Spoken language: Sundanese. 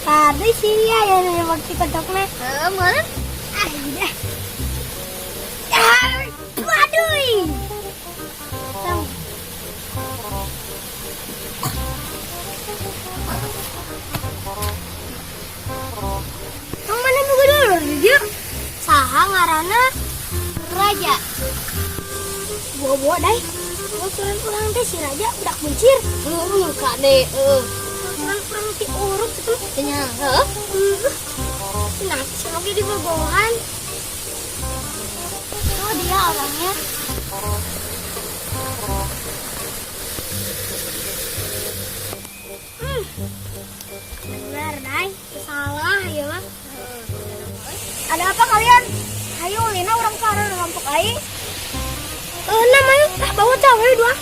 Tadi sih ya yang nembak si kodokna. Heeh, meureun. Ah, udah. Ah, waduh. Tang. Yang mana buka dulu dia? Saha ngaranna Raja. Bawa-bawa dai. Baturan urang teh si Raja budak buncir. Heeh, kade, heeh. Baturan urang ti urut itu. Nya, heeh. Nah, oke di bobogohan. Oh, dia orangnya. Hmm. Benar, Dai. Salah ya mah. Ada apa kalian? Ayo, Lina orang parah rampok aing. Eh, namanya ah bawa cawe dua.